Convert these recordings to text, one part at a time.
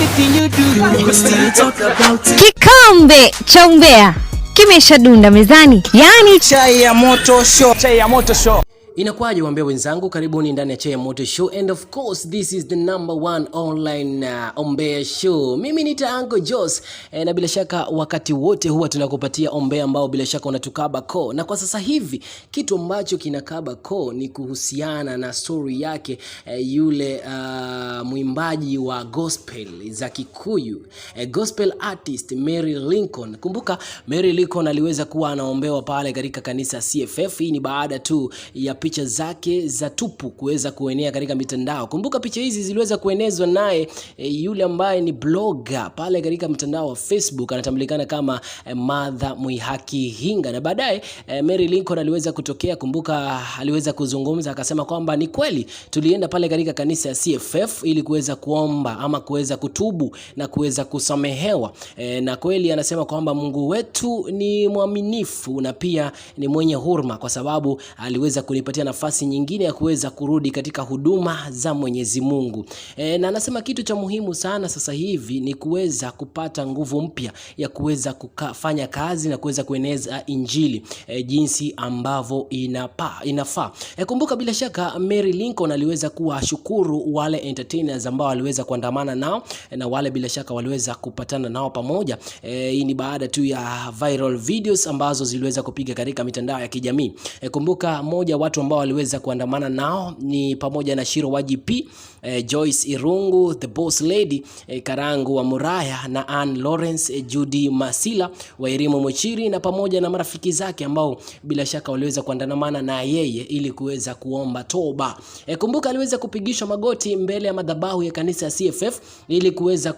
Anything you do, we go still talk about it. Kikombe cha umbea kimeshadunda mezani, yaani Chai ya Moto Show. Chai ya Moto Show. Inakuwaje wambea wenzangu, karibuni ndani ya Chai ya Moto Show, and of course this is the number one online ombea show. Mimi ni Uncle Jos na bila shaka wakati wote huwa tunakupatia ombea ambao bila shaka unatukaba koo, na kwa sasa hivi kitu ambacho kinakaba koo ni kuhusiana na story yake yule mwimbaji wa gospel za Kikuyu, gospel artist Mary Lincoln. Kumbuka Mary Lincoln aliweza kuwa anaombewa pale katika kanisa CFF. Hii ni baada tu ya picha zake za tupu kuweza kuenea katika mitandao. Kumbuka picha hizi ziliweza kuenezwa naye yule ambaye ni blogger pale katika mtandao wa Facebook anatambulikana kama Martha Mwihaki Hinga, na baadaye Mary Lincoln aliweza kutokea. Kumbuka aliweza kuzungumza akasema kwamba ni kweli tulienda pale katika kanisa ya CFF ili kuweza kuomba ama kuweza kutubu na kuweza kusamehewa na kweli anasema kwamba Mungu wetu ni mwaminifu na pia ni mwenye huruma, kwa sababu aliweza kunipatia nafasi nyingine ya kuweza kurudi katika huduma za Mwenyezi Mungu. Na anasema kitu cha muhimu sana sasa hivi ni kuweza kupata nguvu mpya ya kuweza kufanya kazi na kuweza kueneza Injili jinsi ambavyo inafaa. Kumbuka bila shaka Mary Lincoln aliweza kuwashukuru wale entertainers ambao waliweza kuandamana nao na wale bila shaka waliweza kupatana nao pamoja. Hii ni baada tu ya viral videos ambazo ziliweza kupiga katika mitandao ya kijamii. Kumbuka moja watu ambao waliweza kuandamana nao ni pamoja na Shiro wa GP, Joyce Irungu, The Boss Lady, Karangu wa Muraya na Ann Lawrence, Judy Masila wa Irimo Mochiri na pamoja na marafiki zake ambao bila shaka waliweza kuandamana na yeye ili kuweza kuomba toba. Kumbuka aliweza kupigishwa magoti mbele ya madhabahu ya kanisa ya CFF ili kuweza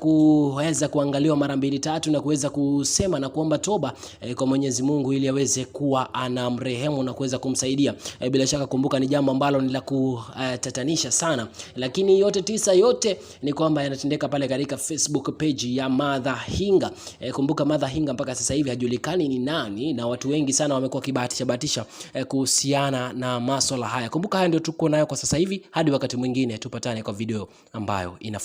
kuangaliwa mara mbili tatu na kuweza kusema na kuomba toba kwa Mwenyezi Mungu ili aweze kuwa anamrehemu na kuweza kumsaidia. Bila shaka kumbuka ni jambo ambalo ni la kutatanisha sana, lakini yote tisa yote ni kwamba yanatendeka pale katika Facebook page ya Martha Hinga. Kumbuka Martha Hinga mpaka sasa hivi hajulikani ni nani, na watu wengi sana wamekuwa kibahatisha bahatisha kuhusiana na maswala haya. Kumbuka haya ndio tuko nayo kwa sasa hivi, hadi wakati mwingine tupatane kwa video ambayo inafuata.